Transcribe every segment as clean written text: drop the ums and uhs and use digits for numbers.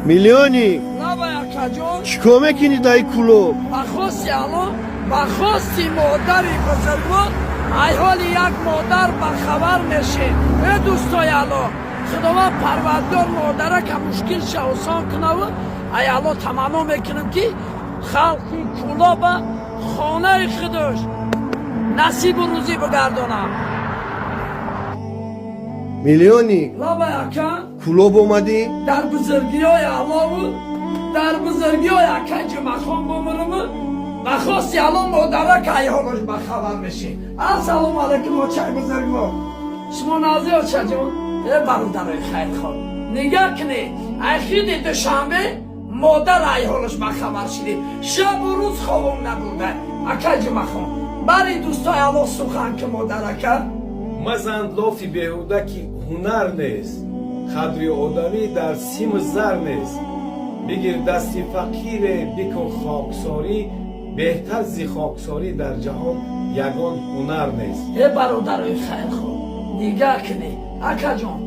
Миллионник. Лабай, акаҷон. Чӣ кор мекунӣ дар Кӯлоб? Ба хости Алло, ба хости модари бузургвор, ай ҳоли як модар бахабар мешед. Э, дӯстои Алло, Худованд Парвардигор модарака мушкилша осон кунаву ай Алло таманно мекунем, ки халқи Кӯлоба хонаи худаш насибу рӯзӣ бигардонам. Миллионник. Лабай, ака. Кӯлоб омадӣ? Дар бузургиҳои Аллову дар бузургиҳои акай Ҷумахон бумуруму ба хости Алло модарак ай ҳолош бахабар мешед. Ассалому алайкум, очаи бузургвор, шумо нази, очаҷон. Э, бародарои хайрхоҳ, нигаҳ кунед, ай хиди Душанбе модар ай ҳолош бахабар шидед, шабу рӯз хобом набурда. Акай Ҷумахон, бари дӯстои Алло сухан ки модарака. Мазан лофи беҳуда, ки ҳунар нест, қадри одамӣ дар симу зар нест. Бигир дасти фақире, бикун хоксорӣ, беҳтар зи хоксорӣ дар ҷаҳон ягон ҳунар нест. Э, бародарои хайрхоҳ, нигаҳ кунед, акаҷон,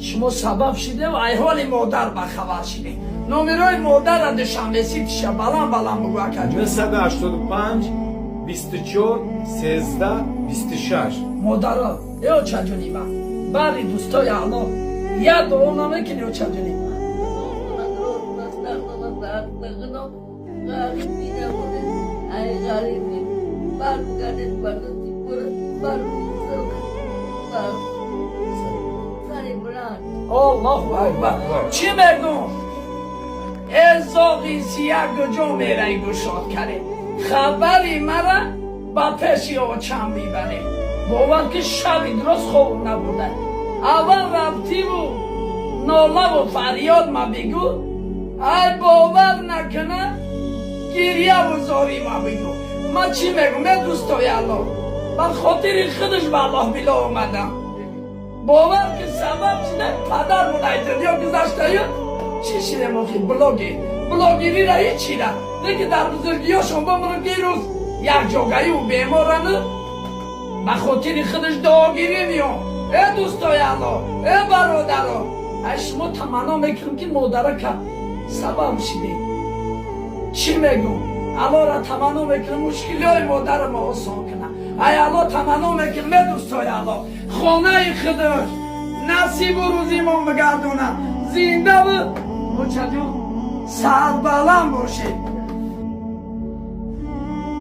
шумо сабаб шидев, ай ҳоли модар бахабар шидед. Номерои модара Душанбе ситиша баланд баланд бугӯ, акаҷон. 985 24 13 26. Модаро, э, очаҷони ман, бари дӯстои Алло як дуо намекунӣ, очаҷони? Аллоҳу акбар! Чӣ мегӯм? Э, зоғи сия, куҷо мерай? Гушод каре, хабари мара ба пеши очам мебаре. Бовар ки шаби дурост хоб набурда. Аввал рафтиву нолаву фарёд ма бигӯ, ай бовар накуна, гирьяву зорӣ ма бигӯ. Ман чӣ мегӯм, э, дӯстои Алло, ба хотири худаш ба Аллоҳ било омадам. Бовар ки сабаб шуда падар бунай дунё гузаштаю чӣ шидем охи, блоги блогирира ҳечира, лекин дар бузургиёшон бомуру гирӯз якҷогаю беморану ба хотири худаш дуогирӣ миём. Э, дӯстои Алло, э, бародаро, ай шумо таманно мекунам, ки модарака сабаб шидем. Чӣ мегӯм? Аллоро таманно мекунам, мушкилиҳои модарамо осон кунам. Ай Алло таманно мекунам, э, дӯстои Алло, хонаи худаш насибу рӯзимон бигардонам, зиндаву очаҷон сарбаланд бошед.